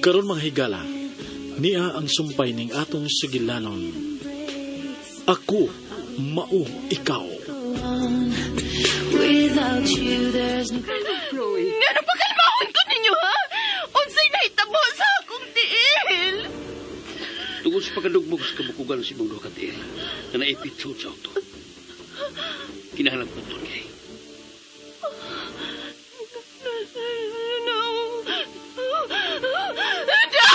Karon, mga higala, niya ang sumpay ning atong sugilanon. Ako, Mao Ikaw. Without you, there's no Chloe. Ngano pakalmahon ko ninyo, ha? Unsay nahitabo sa akong tiil? Tungod sa pagkadugmok sa kabukugan sa imong duha ka tiil na naipit sa auto. Kinahanglan putol kay. No! No!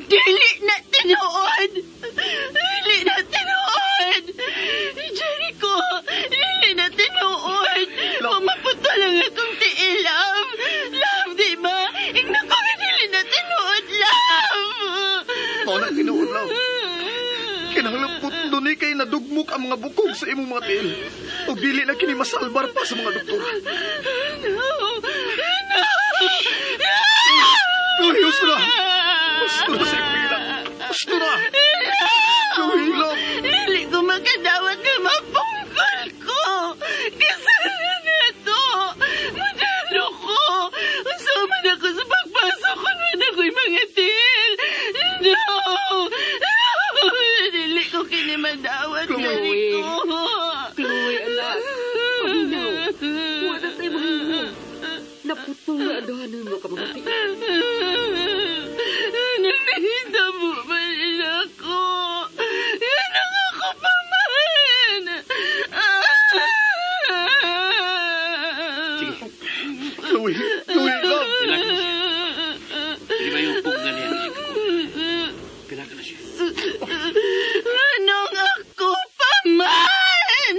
Dili na tinuod! Dili na tinuod! Jericho, dili na tinuod! Mamaputol ang akong tiil, love! Love, di ba? Ingnan ko nga dili na tinuod, love! Mao na tinuod, love. Kinahanglan putlo ni kay nadugmok ang mga bukog sa imong mga tiil. O dili na kini masalbar pa sa mga doktor. No! No! Chloe, husto na. Husto na sa ipila. Husto na. Chloe, love. Dili ko makadawat nga mapungkol ko. Kasalanan na to. Modelo ko. Unsa man ako sa pagpasok ko man ako'y mga tiil. No! No! Dili ko kini madawat. Chloe. Jericho. Chloe, anak. Paminaw. Wala tayo mahimo. Naputol na aduhanon mo ka mga tiil. Nang nahitabo man nila ako. Yan ang ako pa man. Sige, Chloe, Chloe, love. Pilaka na siya. Dili ba yung pugna niya si Kako? Pilaka na siya. Anong ako pa man?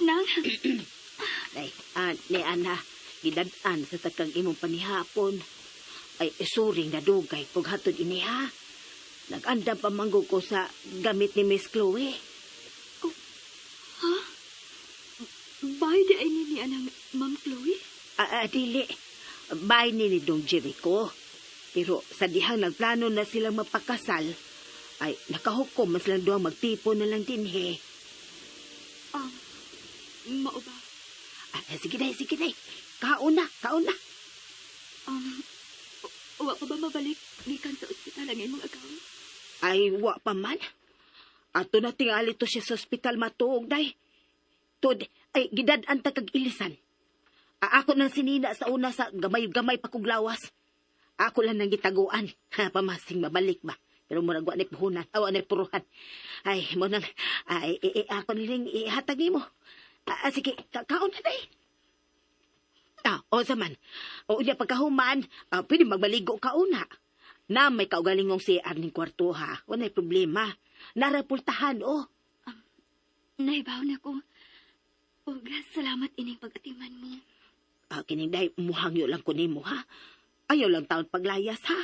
Nang, Ay, ni Ana, gidad-an sa takang imong panihapon. Ay, sorry na dugay kog hatod ini ha. Nag-andam pa manggug ko sa gamit ni Miss Chloe. Ha? Bay di ay ni anang Ma'am Chloe? Ah, dili. Bay ni Dong Jericho. Pero sa dihang nagplano na silang mapakasal, ay nakahukom man silang duhang magtipo na lang din he. Mao ba? Ah, sige day, sige day. Kaon na, kaon na. Wa pa ba mabalik gikan sa ospital ang imong agaw? Ay, wa pa man. Ato na tingali to siya sa ospital matuog, day. Tod, ay, gidad-an ta kag ilisan. Ako nang sinina sa una sa gamay-gamay pa kog lawas. Ako lang nang gitaguan. Ha, pamasing mabalik ba. Pero murag wa ni puhunan, awa ni puruhan. Ay, mo nang, ay, eh, eh, ako niling ihatag nimo. Ah, sige, kaon na day. Ah, o man. O unya pagkahuman, pwede magmaligo ka una. Na may kaugalingong CR ning kwarto ha. Walay problema. Narapultahan oh. Nahibaw na ko. Ug salamat ining pag-atiman mo. Ah, kining day muhangyo lang ko nimo ha. Ayaw lang taon paglayas ha.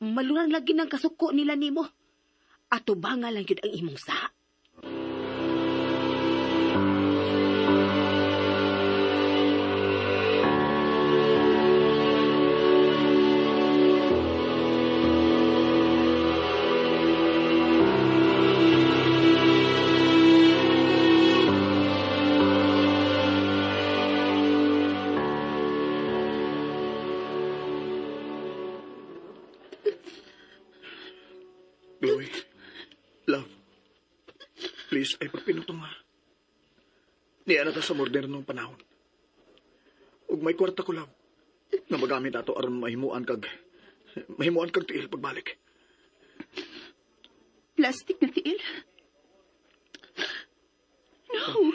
Maluran lagi ng kasuko nila nimo. Ato ba nga lang yun ang imong sa? Chloe, love, please ay pagpinutong ha. Niya na ta sa modernong panahon. Ug may kwarta ko, love, na magamit ato aron mahimuan kag tiil pagbalik. Plastic na tiil? No.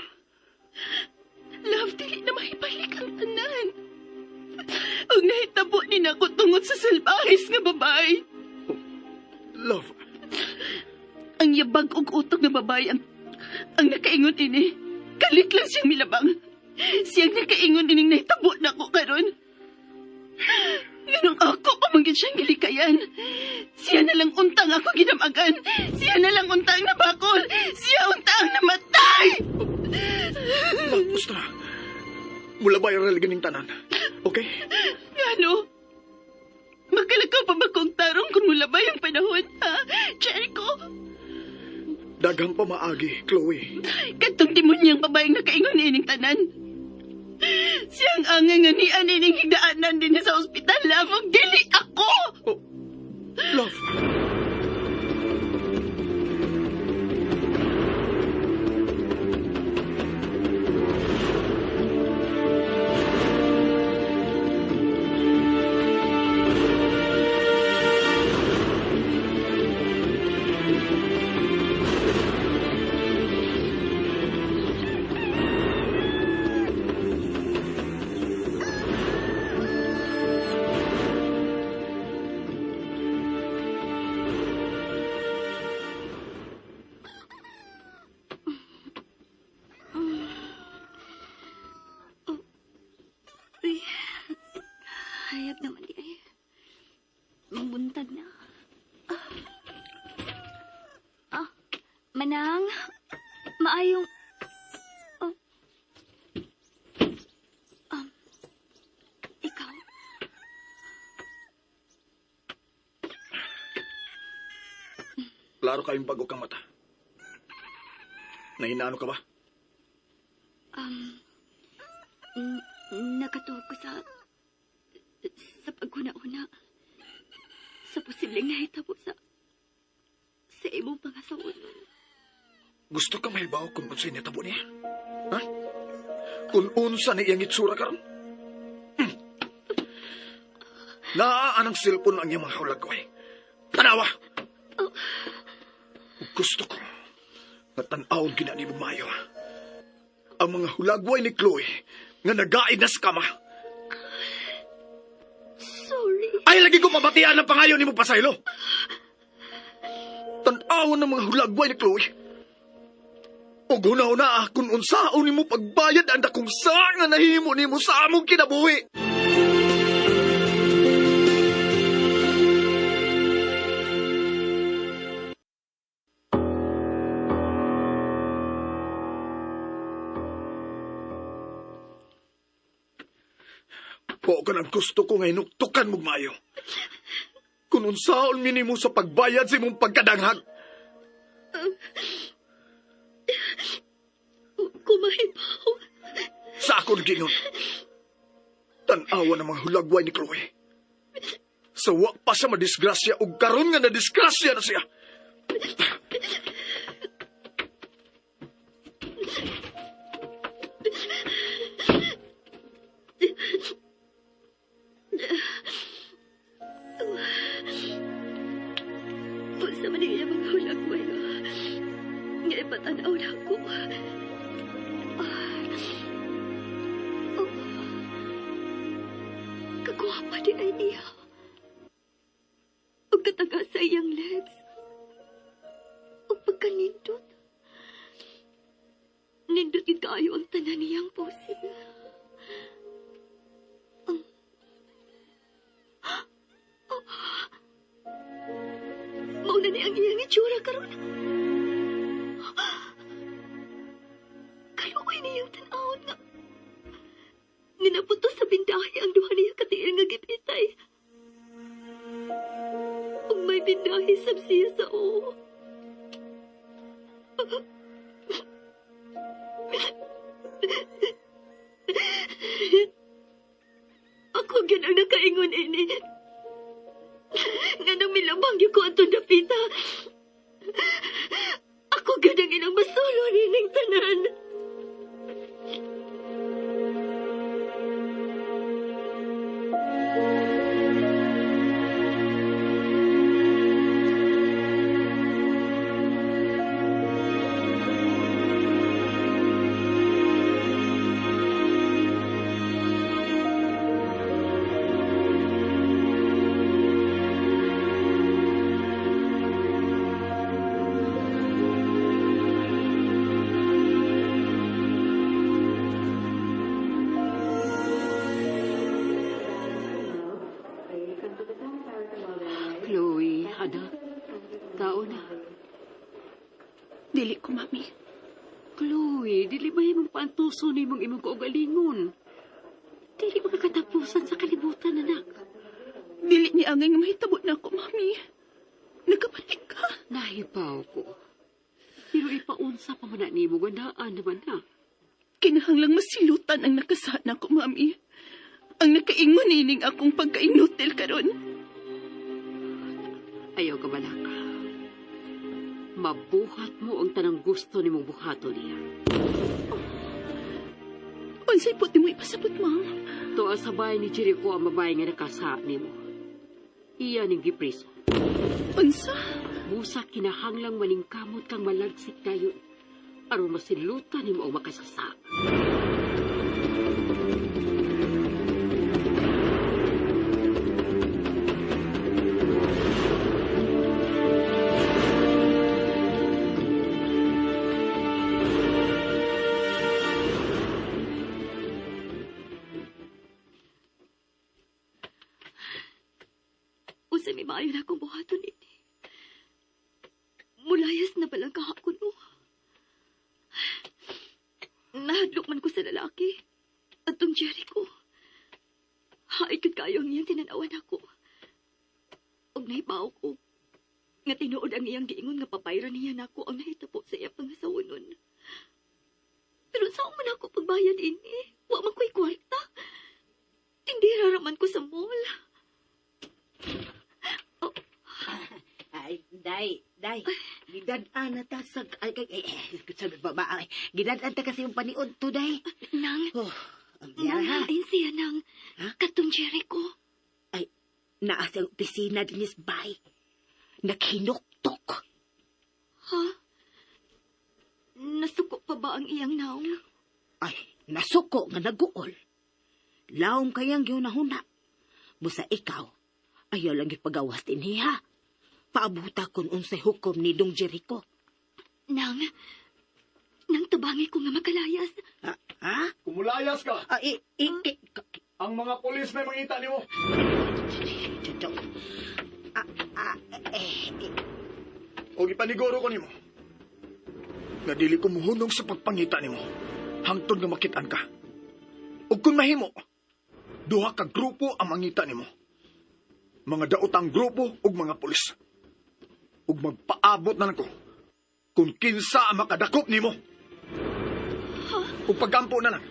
Love, dili na mahibalik ang tanan. Ang nahitabo ni nako tungod sa salbahis nga babae. Love, Ang yabag og utok nga babae ang nakaingon ini. Kalit lang siyang milabang. Siyang nakaingon ining nahitabo na ko karon. Ganong ako pamanggit siyang gilikayan. Siya na lang untang ako ginamagan. Siya na lang untang nabakol. Siya untang namatay. Love, basta na. Mula viral ganing tanan. Okay? Gano? Makalakaw pa ba kong tarong kung mulabay ang panahon, ha? Jericho, Daghang pamaagi, Chloe. katong demonyang babaeng nakaingon ining tanan. Siyang angay nga nian ining higdaanan din sa ospital, love. Ug dili ako! Oh, love. Uy, hayag naman di ay. Mabuntag na. Ah, Manang, maayong... Oh. Ikaw? Klaro kayong bago kang mata. Nahinaano ka ba? Nakatuog ko sa paghuna-huna. Sa posibleng nahitabo sa imong pangasawa nun. Gusto ka mahibaw kung unsay nitabo niya? Ha? Kung unsa ni iyang itsura karon? Naa ang cellphone ang iyang mga hulagway. Tanawa! Oh. Gusto ko nga tan-awon gina ni maayo. Ang mga hulagway ni Chloe nga nagaid na sa kama. Sorry. Ay, lagi ko mabatian ang pangayo ni mo pasaylo. Tan-awon ng mga hulagway ni Chloe. O guna-una kung unsaon nimo pagbayad ang dakong sa nga nahimo nimo sa among kinabuhi. Po ka ng gusto ko nga hinuktukan mo maayo. Kung unsaon minimo sa pagbayad sa imong pagkadanghag. Kumahibaw. Sa akong gingon. Tan-awa ng mga hulagway ni Chloe. Sa wa pa siya madisgrasya o karon nga nadisgrasya na siya. Unsa man ang iyang mga hulagway nga ipatanaw na ako. Oh. Kagwapa di ay niya. Ug kataga sa iyang legs. Ug pagkanindot. Nindot gid kaayo ang tanan niyang posing. Oh. Mao na ni ang iyang itsura karon. Kaluoy niyang tan-awon nga ninaputo sa bindahi ang duha niya katiil nga gipitay. Ug may bindahi sab siya sa oo. Ako gyud ang nakaingon ini. Nga nang milabang gyud ko atong dapita. Ako gyud ang ilang masulo nining tanan. Kaon na. Dili ko, Mami. Chloe, dili ba imong paantuso ni imong imong kaugalingon? Dili makakatapusan sa kalibutan, anak. Dili ni angay nga mahitabo na ako, Mami. Nagkabalik ka. Nahibaw ko. Pero ipaunsa pa man na nimo nga naa naman na. Kinahanglang masilutan ang nakasana ko, Mami. Ang nakaingon nining akong pagkainutil karon. Ayaw ka balaka. Mabuhat mo ang tanang gusto nimong buhaton niya. Unsay puti mo ipasabot, Ma'am? Tuwa sa bahay ni Jericho ang babae nga nakasa nimo. Iya ning gipriso. Unsa? Busa kinahanglang maningkamot kang malagsik dayon. Aron masilutan nimo ang makasasa. Unsa may maayo na akong buhaton ini. Mulayas na balang kahapon o. Nahadlok man ko sa lalaki. Atong Jericho. Haid gud kayo ang iyang tinanawan ako. Og nahibaw ko nga tinuod ang iyang giingon nga papayra niya nako ang nahitabo sa iyang pangasawonon. Pero saan man ako pagbayad ini? Wa man ko'y kwarta. Tindera raman ko sa mall. Ay, day, day. Gidad-an na ta sa... Ay, ay, ay, sa baba. Ay, gidad-an ta kasi yung paniod to, day. Nang, Oh, ang nang biyara, ha? hain siya nang Ha? katong Jericho. Ay, naa sa opisina dinis bay. Naghinuktok. Ha? Nasuko pa ba ang iyang naong? Ay, nasuko nga naguol. Laom kayang gihunahuna. Busa ikaw, ayaw lang ipagawas din ha. Paabuta kun unsay hukom ni Dong Jericho. Nang, nang tabangi ko nga makalayas. Ha? Ha? Kumulayas ka! Ah, i, i, i, Ang mga pulis may mangita nimo. Jojo. Ah, ah, eh, eh, O gipaniguro ko nimo. Nga dili ko muhunong sa pagpangita nimo. Hangtod nga makit-an ka. Ug kung mahimo, duha ka grupo ang mangita nimo. Mga daotang grupo ug mga pulis. Ug magpaabot na lang ko kung kinsa ang makadakop nimo. Ug paggampo na lang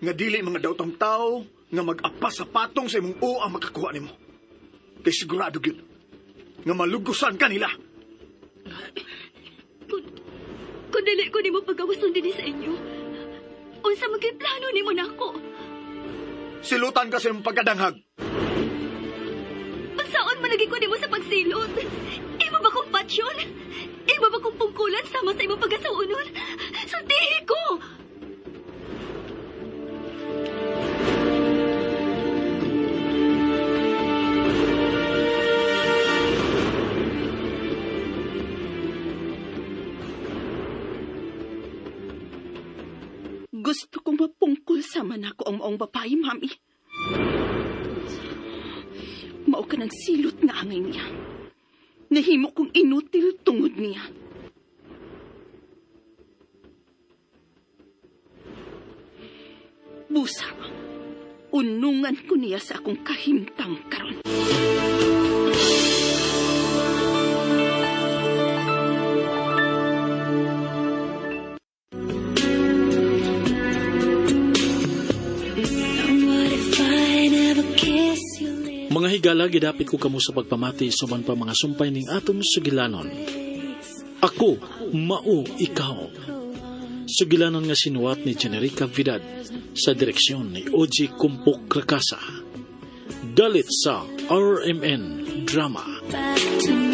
nga dili mga daotang tao nga mag-apas sa patong sa imong o ang makakuha nimo. Kay sigurado gyud nga malugusan ka nila. Kung dili ko nimo pagawason dinhi sa inyo, unsa man kay plano nimo nako? Silutan ka sa imong pagkadanghag. Unsaon man lagi ko nimo sa pagsilot? Imo ba kong patsyon? Imo ba kong pungkulan sama sa imong pagkasaunon? Sultihi ko! Gusto kong mapungkol sama nako ang maong babae, Mami. Mao ka ng silot nga angay niya. Nahimo kong inutil tungod niya. Busa, unungan ko niya sa akong kahimtang karon. Mga higala, gidapit ko kamo sa pagpamati suban pa mga sumpay ning atong sugilanon. Ako, mao ikaw. Sugilanon nga sinuwat ni Generica Vidad sa direksyon ni Oji Kumpok Rakasa. Dalit sa RMN Drama. Back to